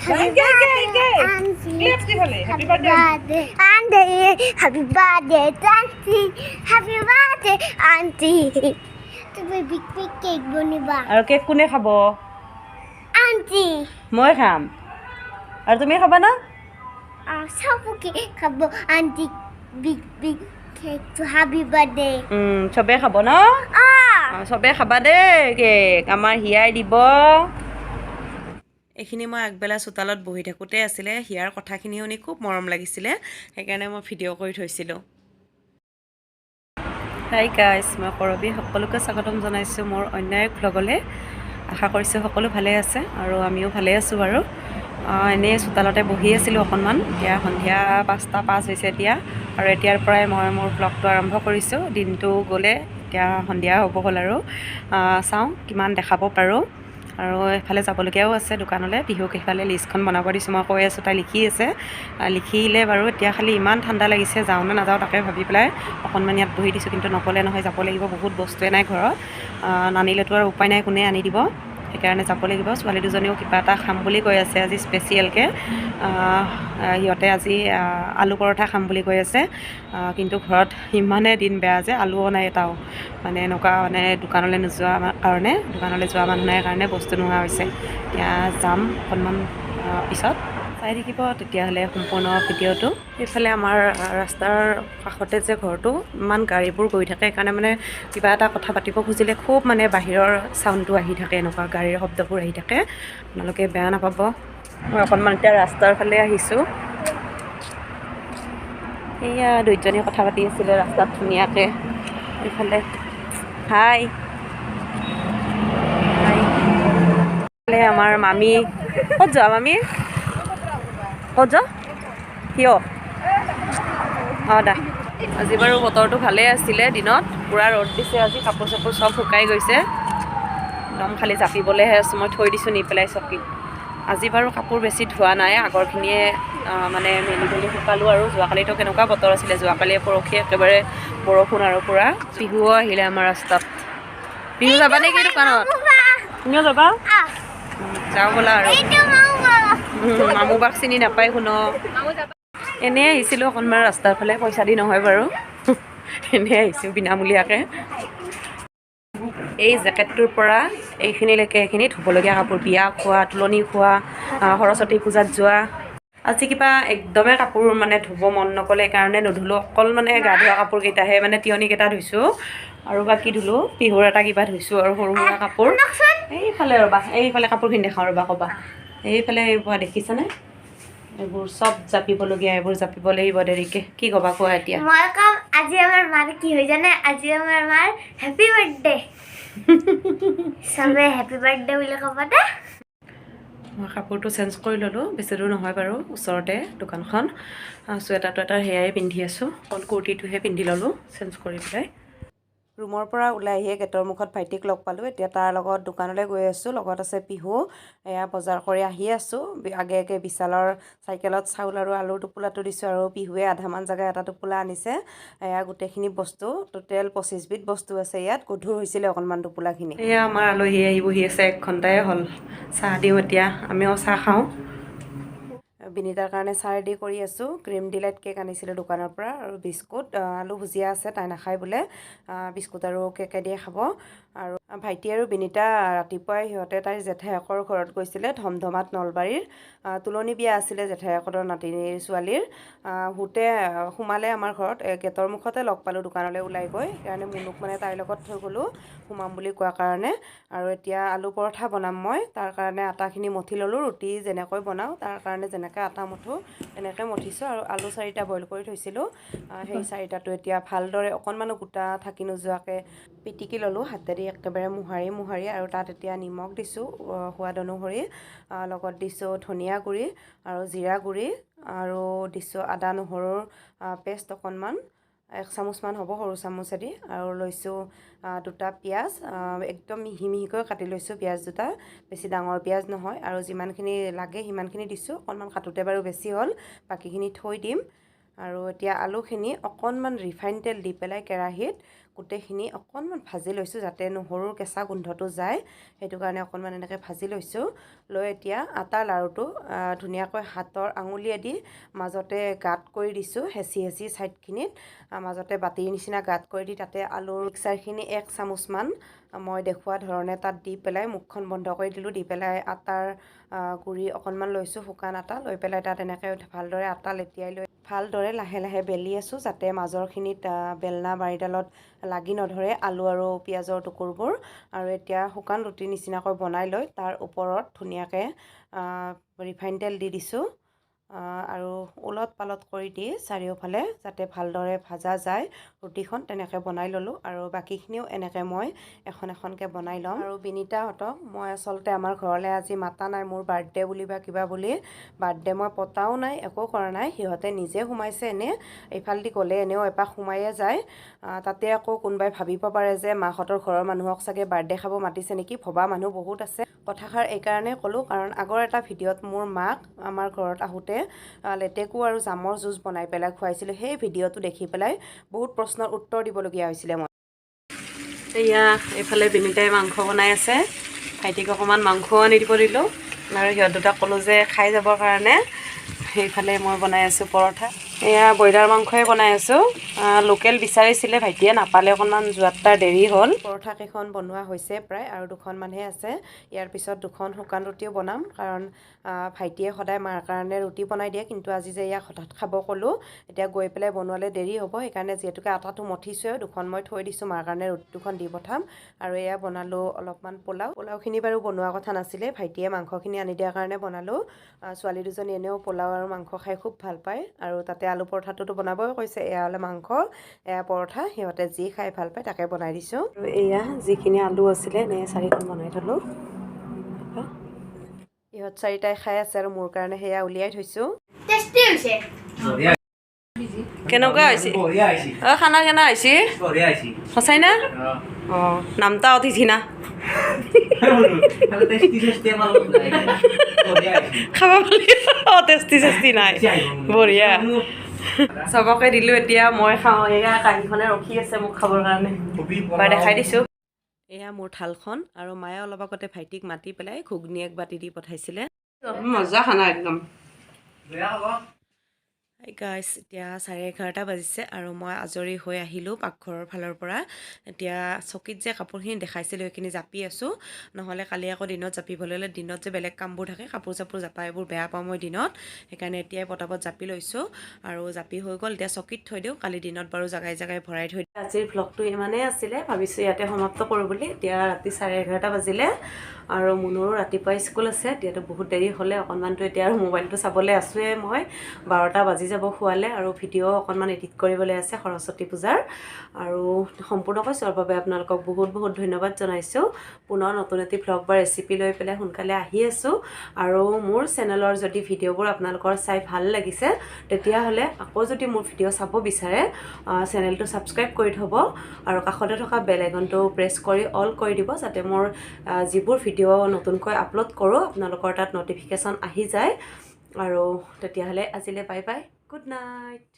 Happy birthday, auntie. Happy birthday. Happy birthday, auntie. Happy birthday, auntie. Happy birthday, auntie. তুমি big big cake বনিবা। আৰু cake কোনে খাব? Aunty. মই খাম আৰু তুমি খাবা না? চবকে খাব আন্টি, বিগ বিগ কেকটো। Happy birthday. চবে খাব ন? চবে খাবা দেই কেক, আমাৰ হিয়াই দিব। এইখিনি মই আগবেলা চোতালত বহি থাকোঁতে আছিলে। হিয়াৰ কথাখিনি শুনি খুব মৰম লাগিছিলে, সেইকাৰণে মই ভিডিঅ' কৰি থৈছিলোঁ। হাই গাইজ, মই কৰবী, সকলোকে স্বাগতম জনাইছোঁ মোৰ অন্য এক ভ্লগলৈ। আশা কৰিছোঁ সকলো ভালে আছে আৰু আমিও ভালে আছোঁ বাৰু। এনেই চোতালতে বহি আছিলোঁ অকণমান। এতিয়া সন্ধিয়া 5টা 5 হৈছে এতিয়া আৰু এতিয়াৰ পৰাই মই মোৰ ভ্লগটো আৰম্ভ কৰিছোঁ। দিনটো গ'লে, এতিয়া সন্ধিয়া হ'ব হ'ল আৰু চাওঁ কিমান দেখাব পাৰোঁ। আৰু এইফালে যাবলগীয়াও আছে দোকানলৈ। পিহুক সেইফালে লিষ্টখন বনাব দিছোঁ, মই কৈ আছোঁ, তাই লিখি আছে। লিখিলে বাৰু। এতিয়া খালি ইমান ঠাণ্ডা লাগিছে, যাওঁ নে নাযাওঁ তাকে ভাবি পেলাই অকণমান ইয়াত বহি দিছোঁ। কিন্তু নগ'লে নহয়, যাব লাগিব। বহুত বস্তুৱে নাই ঘৰত। নানিলেতো আৰু উপায় নাই, কোনে আনি দিব? সেইকাৰণে যাব লাগিব। ছোৱালী দুজনীও কিবা এটা খাম বুলি কৈ আছে আজি স্পেচিয়েলকৈ। সিহঁতে আজি আলু পৰঠা খাম বুলি কৈ আছে। কিন্তু ঘৰত ইমানেই দিন বেয়া যে আলুও নাই এটাও। মানে এনেকুৱা মানে দোকানলৈ নোযোৱা কাৰণে, দোকানলৈ যোৱা মানুহ নাই কাৰণে বস্তু নোহোৱা হৈছে। এতিয়া যাম অকণমান পিছত। চাই থাকিব তেতিয়াহ'লে সম্পূৰ্ণ ভিডিঅ'টো। এইফালে আমাৰ ৰাস্তাৰ কাষতে যে ঘৰটো, ইমান গাড়ীবোৰ গৈ থাকে, সেইকাৰণে মানে কিবা এটা কথা পাতিব খুজিলে খুব মানে বাহিৰৰ চাউণ্ডটো আহি থাকে, এনেকুৱা গাড়ীৰ শব্দবোৰ আহি থাকে। আপোনালোকে বেয়া নাপাব। মই অকণমান এতিয়া ৰাস্তাৰ ফালে আহিছোঁ। এয়া দুইজনী কথা পাতি আছিলে ৰাস্তাত ধুনীয়াকৈ। এইফালে হাই হাই। এইফালে আমাৰ মামী। ক'ত যোৱা মামী? ক'ত যোৱা? কিয়? অঁ দা, আজি বাৰু বতৰটো ভালেই আছিলে। দিনত পূৰা ৰ'দ দিছে আজি। কাপোৰ চাপোৰ চব শুকাই গৈছে একদম, খালি জাপিবলৈহে আছোঁ। মই থৈ দিছোঁ নি পেলাই চকীত। আজি বাৰু কাপোৰ বেছি ধোৱা নাই, আগৰখিনিয়ে মানে মেলি মেলি শুকালোঁ। আৰু যোৱাকালিতো কেনেকুৱা বতৰ আছিলে, যোৱাকালিয়ে পৰহি একেবাৰে বৰষুণ আৰু পূৰা। পিহুও আহিলে আমাৰ ৰাস্তাত। পিহু, যাবা নেকি দোকানত? তুমিও যাবা? যাওঁ ব'লা আৰু। এইটো মামা। মামু বাক চিনি নাপায় কোনো। এনেই আহিছিলোঁ অকণমান ৰাস্তাৰ ফালে, পইচা দি নহয় বাৰু, এনেই আহিছোঁ বিনামূলীয়াকৈ। এই জেকেটটোৰ পৰা এইখিনিলৈকে এইখিনি ধুবলগীয়া কাপোৰ, বিয়া খোৱা, তোলনি খোৱা, সৰস্বতী পূজাত যোৱা। আজি কিবা একদমেই কাপোৰ মানে ধুব মন নগ'লে, সেইকাৰণে নুধুলোঁ। অকল মানে গা ধোৱা কাপোৰকেইটাহে, মানে তিয়নিকেইটা ধুইছোঁ আৰু বাকী ধুলোঁ। পিহুৰ এটা কিবা ধুইছোঁ আৰু সৰু সুৰা কাপোৰ। এইফালে ৰ'বা, এইফালে কাপোৰখিনি দেখাওঁ ৰ'বা, ক'বা। এইফালে এইবোৰ দেখিছানে? এইবোৰ চব জাপিবলগীয়া, এইবোৰ জাপিব লাগিব দেৰিকৈ। কি ক'বা কোৱা এতিয়া? মই কম, আজি আমাৰ মাৰ কি হৈ জানে? আজি আমাৰ মাৰ হেপী বাৰ্থডে। চবে হেপী বাৰ্থডে বুলি ক'ব দে। মই কাপোৰটো চেঞ্জ কৰি ল'লোঁ। বেছি দূৰ নহয় বাৰু, ওচৰতে দোকানখন। চুৱেটাৰ টুৱেটাৰ সেয়াই পিন্ধি আছোঁ, অকল কুৰ্তিটোহে পিন্ধি ল'লোঁ চেঞ্জ কৰি পেলাই। ৰুমৰ পৰা ওলাই আহিয়ে গেটৰ মুখত ভাইটিক লগ পালোঁ। এতিয়া তাৰ লগত দোকানলৈ গৈ আছোঁ, লগত আছে পিহু। এয়া বজাৰ কৰি আহি আছোঁ। আগে আগে বিশালৰ চাইকেলত চাউল আৰু আলুৰ টোপোলাটো দিছোঁ আৰু পিহুৱে আধামান জেগা এটা টোপোলা আনিছে। এয়া গোটেইখিনি বস্তু, টোটেল 25বিধ বস্তু আছে ইয়াত। গধুৰ হৈছিলে অকণমান টোপোলাখিনি। এয়া আমাৰ আলহী আহি বহি আছে, এক ঘণ্টাই হ'ল। চাহ দিওঁ এতিয়া, আমিও চাহ খাওঁ। বিনিতাৰ কাৰণে চাহ ৰেডি কৰি আছোঁ। ক্ৰীম ডিলাইট কেক আনিছিলোঁ দোকানৰ পৰা আৰু বিস্কুট, আলু ভুজিয়া আছে, তাই নাখায় বোলে। বিস্কুট আৰু কেকে দিয়ে খাব। আৰু ভাইটি আৰু বিনিতা ৰাতিপুৱাই সিহঁতে তাইৰ জেঠায়েকৰ ঘৰত গৈছিলে ধমধমাত, নলবাৰীৰ। তোলনি বিয়া আছিলে জেঠায়েকৰ নাতিনীৰ ছোৱালীৰ। আহোঁতে সোমালে আমাৰ ঘৰত। গেটৰ মুখতে লগ পালোঁ দোকানলৈ ওলাই গৈ। সেইকাৰণে মুনুক মানে তাইৰ লগত থৈ গ'লোঁ সোমাম বুলি কোৱাৰ কাৰণে। আৰু এতিয়া আলু পৰঠা বনাম মই, তাৰ কাৰণে আটাখিনি মঠি ল'লোঁ। ৰুটি যেনেকৈ বনাওঁ, তাৰ কাৰণে যেনেকৈ আটা মঠোঁ তেনেকৈ মঠিছোঁ। আৰু আলু চাৰিটা বইল কৰি থৈছিলোঁ। সেই চাৰিটাটো এতিয়া ভালদৰে অকণমানো গোটা থাকি নোযোৱাকৈ পিটিকি ল'লোঁ হাতেদি একেবাৰে মোহাৰি মোহাৰি। আৰু তাত এতিয়া নিমখ দিছোঁ সোৱাদ অনুসৰি, লগত দিছোঁ ধনিয়া গুড়ি আৰু জিৰা গুড়ি আৰু দিছোঁ আদা নহৰুৰ পেষ্ট অকণমান, এক চামুচমান হ'ব সৰু চামুচেদি। আৰু লৈছোঁ দুটা পিঁয়াজ, একদম মিহি মিহিকৈ কাটি লৈছোঁ পিঁয়াজ দুটা, বেছি ডাঙৰ পিঁয়াজ নহয়। আৰু যিমানখিনি লাগে সিমানখিনি দিছোঁ, অকণমান কাটোতে বাৰু বেছি হ'ল, বাকীখিনি থৈ দিম। আৰু এতিয়া আলুখিনি অকণমান ৰিফাইন তেল দি পেলাই কেৰাহীত গোটেইখিনি অকণমান ভাজি লৈছোঁ, যাতে নহৰুৰ কেঁচা গোন্ধটো যায়, সেইটো কাৰণে অকণমান এনেকৈ ভাজি লৈছোঁ। লৈ এতিয়া আটাৰ লাড়ুটো ধুনীয়াকৈ হাতৰ আঙুলিয়েদি মাজতে গাঁত কৰি দিছোঁ, হেঁচি হেঁচি ছাইডখিনিত মাজতে বাতিৰ নিচিনা গাঁত কৰি দি তাতে আলুৰ মিক্সাৰখিনি 1 চামুচমান মই দেখুওৱা ধৰণে তাত দি পেলাই মুখখন বন্ধ কৰি দিলোঁ। দি পেলাই আটাৰ গুড়ি অকণমান লৈছোঁ, শুকান আটা লৈ পেলাই তাত এনেকৈ ভালদৰে আটা লেটিয়াই লৈ ভালদৰে লাহে লাহে বেলি আছোঁ, যাতে মাজৰখিনিত বেলনা বাৰীডালত লাগি নধৰে আলু আৰু পিঁয়াজৰ টুকুৰবোৰ। আৰু এতিয়া শুকান ৰুটিৰ নিচিনাকৈ বনাই লৈ তাৰ ওপৰত ধুনীয়াকৈ ৰিফাইন তেল দি দিছোঁ আৰু ওলট পালট কৰি দি চাৰিওফালে যাতে ভালদৰে ভাজা যায় ৰুটিখন, তেনেকৈ বনাই ল'লোঁ। আৰু বাকীখিনিও এনেকৈ মই এখন এখনকৈ বনাই ল'ম। আৰু বিনীতাহঁতক মই আচলতে আমাৰ ঘৰলৈ আজি মাতা নাই, মোৰ বাৰ্থডে বুলি বা কিবা বুলি বাৰ্থডে মই পতাও নাই, একো কৰা নাই, সিহঁতে নিজে সোমাইছে। এনেই এইফালেদি গ'লে এনেও এপাক সোমায়ে যায়, তাতে আকৌ কোনোবাই ভাবিব পাৰে যে মাহঁতৰ ঘৰৰ মানুহক চাগে বাৰ্থডে খাব মাতিছে নেকি, ভবা মানুহ বহুত আছে। কথাষাৰ এইকাৰণে ক'লোঁ কাৰণ আগৰ এটা ভিডিঅ'ত মোৰ মাক আমাৰ ঘৰত আহোঁতে লেটেকু আৰু জামৰ জুচ বনাই পেলাই খুৱাইছিলোঁ, সেই ভিডিঅ'টো দেখি পেলাই বহুত প্ৰশ্নৰ উত্তৰ দিবলগীয়া হৈছিলে মই। এয়া এইফালে বিনীতাই মাংস বনাই আছে, ভাইটিক অকণমান মাংসও আনি দিব দিলোঁ আৰু সিহঁত দুটাক ক'লোঁ যে খাই যাবৰ কাৰণে। সেইফালে মই বনাই আছোঁ পৰঠা, এয়া ব্ৰইলাৰ মাংসই বনাই আছোঁ। লোকেল বিচাৰিছিলে ভাইটিয়ে, নাপালে, অকণমান যোৱাত তাৰ দেৰি হ'ল। পৰঠা কেইখন বনোৱা হৈছে প্ৰায়, আৰু দুখনমানহে আছে। ইয়াৰ পিছত দুখন শুকান ৰুটিও বনাম, কাৰণ ভাইটিয়ে সদায় মাৰ কাৰণে ৰুটি বনাই দিয়ে, কিন্তু আজি যে ইয়াক হঠাৎ খাব ক'লোঁ, এতিয়া গৈ পেলাই বনোৱালে দেৰি হ'ব, সেইকাৰণে যিহেতুকে আটাটো মঠিছোঁৱে, দুখন মই থৈ দিছোঁ, মাৰ কাৰণে ৰুটি দুখন দি পঠাম। আৰু এয়া বনালোঁ অলপমান পোলাও। পোলাওখিনি বাৰু বনোৱা কথা নাছিলে, ভাইটিয়ে মাংসখিনি আনি দিয়াৰ কাৰণে বনালোঁ। ছোৱালী দুজনী এনেও পোলাও আৰু মাংস খাই খুব ভাল পায়, আৰু তাতে আলু পৰঠাটোতো বনাবই কৈছে। এয়া হ'লে মাংস, এয়া পৰঠা, সিহঁতে যি খাই ভাল পায় তাকে বনাই দিছোঁ। আৰু এয়া যিখিনি আলু আছিলে এনেই চাৰিখন বনাই থ'লোঁ, ইহঁত চাৰিটাই খাই আছে আৰু মোৰ কাৰণে সেয়া উলিয়াই থৈছোঁ। টেষ্টি হৈছে। কেনেকুৱা হৈছে অ' খানা? কেনে হৈছে? সঁচাই না? অঁ, নামটা অতিথি না খাব পালি। অঁ, টেষ্টি চেষ্টি নাই, বঢ়িয়া। চবকে দিলোঁ, এতিয়া মই খাওঁ। এয়া কাঁহীখনে ৰখি আছে মোক খাবৰ কাৰণে, এবাৰ দেখাই দিছোঁ। এয়া মোৰ থালখন। আৰু মায়ে অলপ আগতে ভাইটিক মাতি পেলাই ঘুগনি এক বাতি দি পঠাইছিলে। মজা খানা একদম। গাইছ, এতিয়া 11:30 বাজিছে আৰু মই আজৰি হৈ আহিলোঁ পাকঘৰৰ ফালৰ পৰা। এতিয়া চকীত যে কাপোৰখিনি দেখাইছিলোঁ সেইখিনি জাপি আছোঁ, নহ'লে কালি আকৌ দিনত জাপিবলৈ হ'লে দিনত যে বেলেগ কামবোৰ থাকে, কাপোৰ চাপোৰ জাপা এইবোৰ বেয়া পাওঁ মই দিনত, সেইকাৰণে এতিয়াই পটাপট জাপি লৈছোঁ। আৰু জাপি হৈ গ'ল, এতিয়া চকীত থৈ দিওঁ, কালি দিনত বাৰু জাগাই জাগাই ভৰাই থৈ দিওঁ। আজিৰ ভ্লগটো ইমানেই আছিলে, ভাবিছোঁ ইয়াতে সমাপ্ত কৰোঁ বুলি। এতিয়া ৰাতি 11:30 বাজিলে আৰু মুনুৰো ৰাতিপুৱা স্কুল আছে, এতিয়াতো বহুত দেৰি হ'লে অকণমানতো এতিয়া আৰু মোবাইলটো চাবলৈ আছোঁৱে মই, 12টা বাজি যাব খোৱালে। আৰু ভিডিঅ' অকণমান এডিট কৰিবলৈ আছে সৰস্বতী পূজাৰ। আৰু সম্পূৰ্ণকৈ চোৱাৰ বাবে আপোনালোকক বহুত বহুত ধন্যবাদ জনাইছোঁ। পুনৰ নতুন এটি ভ্লগ বা ৰেচিপি লৈ পেলাই সোনকালে আহি আছোঁ। আৰু মোৰ চেনেলৰ যদি ভিডিঅ'বোৰ আপোনালোকৰ চাই ভাল লাগিছে, তেতিয়াহ'লে আকৌ যদি মোৰ ভিডিঅ' চাব বিচাৰে, চেনেলটো ছাবস্ক্ৰাইব কৰি থ'ব আৰু কাষতে থকা বেল আইকনটো প্ৰেছ কৰি অল কৰি দিব, যাতে মোৰ যিবোৰ ভিডিঅ' নতুনকৈ আপলোড কৰোঁ আপোনালোকৰ তাত ন'টিফিকেশ্যন আহি যায়। আৰু তেতিয়াহ'লে আজিলৈ বাই বাই, গুড নাইট।